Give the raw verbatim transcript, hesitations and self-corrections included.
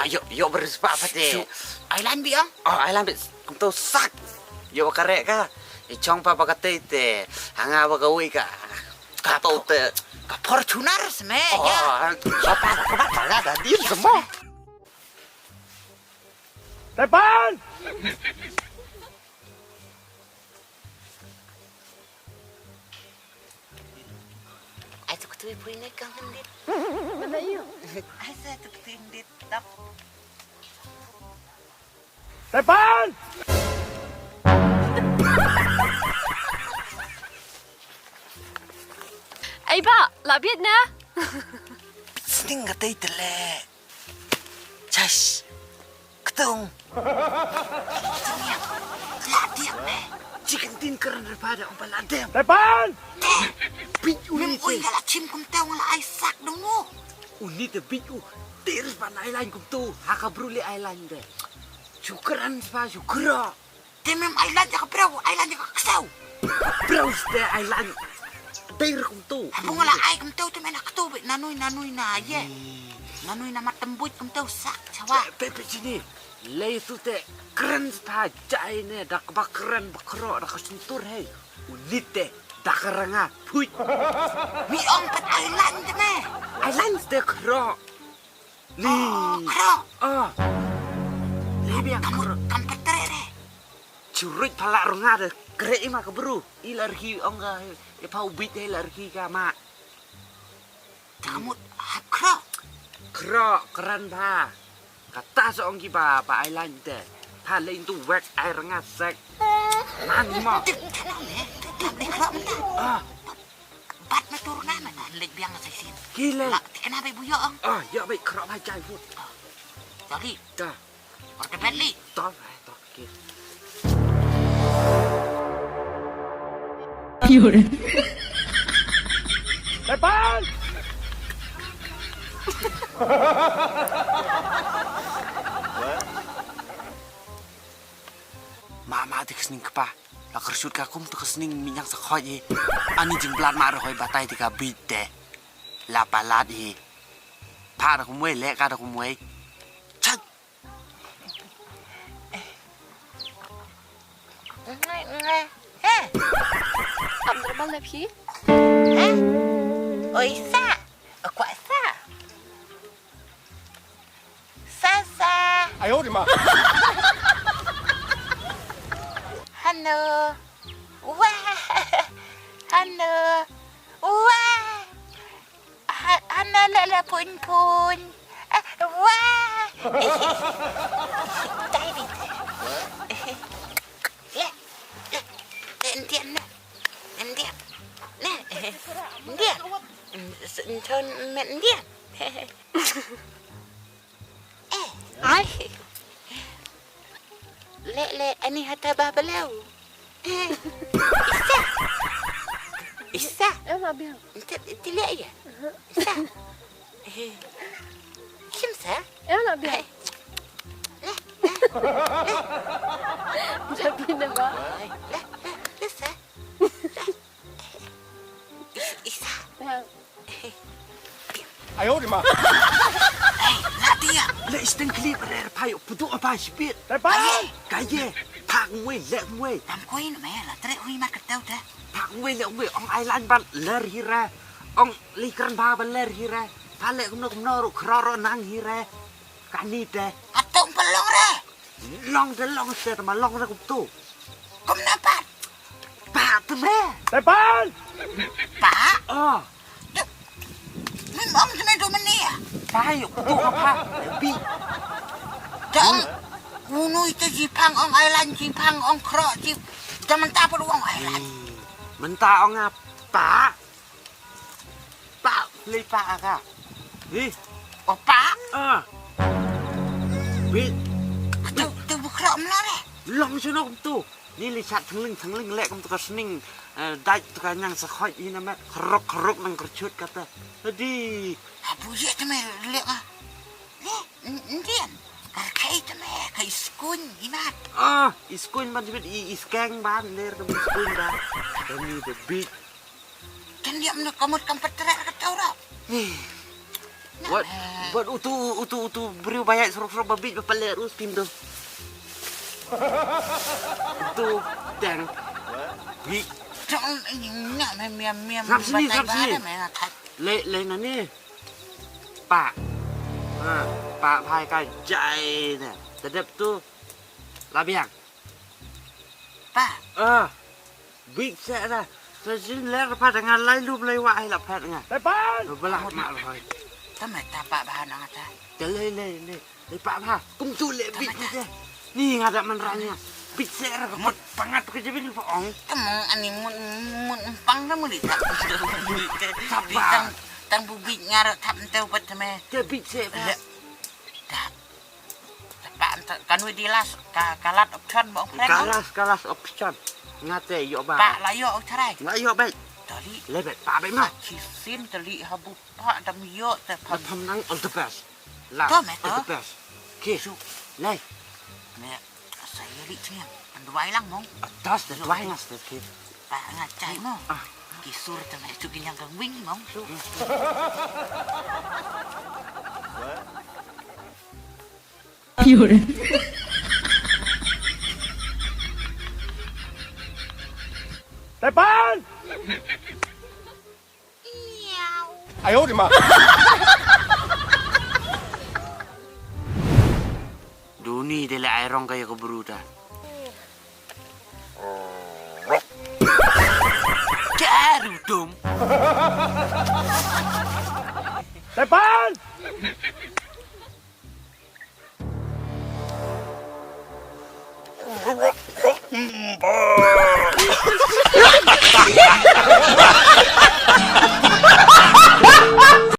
Yo, yo, beres pa pa te. Ai lan bi ang. Oh, ai lan bi. Kumto sak. Yo, kare ka. I chong pa pa kate te. Hanga ba ka wi ka. Ka to te. Ka Fortuner sme ya. Oh, pa pa pa pa da di semua. Tepan! Ai tu ketui pui ne kang hendit. Mana yu? Ai sa tu ketui hendit tap. Tepan! Ai ba, la biet na. Sning ka tei tele. Chas. Ketung. Ketung ya. La diak me. Chicken tin keren daripada ong pala dem. Tepan! Bit u ni te. Ui ngala chim kumte ong la ai sak dong u. U ni te bit u. Tir ban ai lain kumtu. Haka bru le ai lain de. Chukran spa chukra. Te mem ai lain jaka brau, ai lain jaka ksau. Brau ste ai lain. Tir kumtu. Hapung la ai kumtu te mena ktu bit nanui nanui na ye. Nanui na matem buit kumtu sak chawa. Pe pe chini. Lei tu te kren spa jai ne dak ba kren ba kro dak ka suntur hei. Ulit te dak ranga pui. Mi ong pat ai lain te me. Ai lain te kro. Li. Oh, kro. Ah. Li biang kro. Kam pat tre re. Churut pala ranga de kre ima ka bru. I larki ong ka. Ipa ubit hei larki ka ma. Tamut hap kro. Kro kren ba. Kata sa ong ki ba ba ai lain te. Pha le intu wek ai ranga sek. Nang mo. Tik kana ne. Tik kana ne kro menta. Ah. Bat me tur ngan na lek biang sa sin. Ki le. La tik kana be buyo ong. Ah, ya be kro ba jai fut. Jali. Ta. Orte bet li. Ta, ta ki. Tepan! Mama dik sning kpa. La kershut ka kum tu ka sning minyang sa khoi hi. Ani jingblad ma ro hoi batai tika bit de. La palat hi. Pa da kumwei le ka da kumwei. Chat. Ngai ngai. He. Am normal na phi? He. Oi sa. Akwa sa. Sasa. Ayo di ma. Hano. Wah. Hano. Wah. Hano lele pun pun. Wah. David. Le. Le. Indian ne. Indian. Ne. Indian. Indian. Eh. Ai. Le le ani hata ba belau. Eh. Isa. Isa. Em abang. Ente tile ya. Isa. Eh. Kim sa? Em abang. Le. Le. Jadi ne ba. Le le le sa. Isa. Ayo di ma. Hey, la dia. Le isteng kli berer payo putu apa sipit. Tepai. Kaye, pak ngwe, lek ngwe. Pam kui no me la tre hui mat ketau te. Pak ngwe lek ngwe ong ai lan ban ler hira. Ong li kren ba ban ler hira. Pa lek kumno kumno ru kroro nang hira. Kani te. Atong pelong re. Long te long te ma long re kumtu. Kumna pat. Pa te me. Tepan. Pa. Oh. Min om te me do menia. Pa yo kumtu pa. Bi. Dong. Unu ite jipang ong island jipang ong kro jip. Te menta pa ong island. Menta ong apa? Pa, le pa ka. Hi. O pa. Ah. Bi. Tu tu bukra mla re. Long sino kum tu. Ni li chat thangling thangling le kum tu ka sning. Dai tu ka nyang sa khoi ina met khrok khrok nang kerchut kata. Di. Abu ye te me le ka. Indian. Ka kai te me ka iskun imat. Ah, iskun ban jibit i iskeng ban ler ka iskun ban. Kami the big. Kan dia mena kamut kam petrek ka tau ra. Wat, wat utu, utu, utu briew ba ïaid surok surok ba bieit ba pale rus pim tu. Utu teng. Bieit. Jong ina me me me. Sngap sini, sngap sini. Lei, lei na ni. Pak. Ha, pak bha ka jai ne. Tedep tu. La biang. Pak. Ah. Big set da. Sa jin ler pa da nga lai lup lai wa ai la phat nga. Tepan. Ba la ma roi. Tama ta pak bha na nga ta. Te lei lei lei. Lei pak bha. Kum tu le big set. Ni nga da man rang nga. Big set ra ka mut pangat ka jabin pa ong. Tama ani mut mut pang na mut di ta. Sapa? Tang tang bu big nga ra tap nteu pat tama. Te big set. Tap. Tapa anta kanwi di las ka kalat option ba option. Kalas kalas option. Ngate yo ba. Pa la yo option. Nga yo ba. Tali. Lebet pa ba ma. Kisin tali habu pa dam yo te pam. Pam nang all the best. Love all the best. Ki. Su. Lai. Me saya ri ching. Andwai lang mong. Atas de dwai ngas de ki. Pa nga chai mong. Ah. Ki sur te me chu ki nyang kang wing mong. Su. Tepan! Miau. Ayo di ma. Duni de le ai rong kaya ko bruta. Karu dum. Tepan!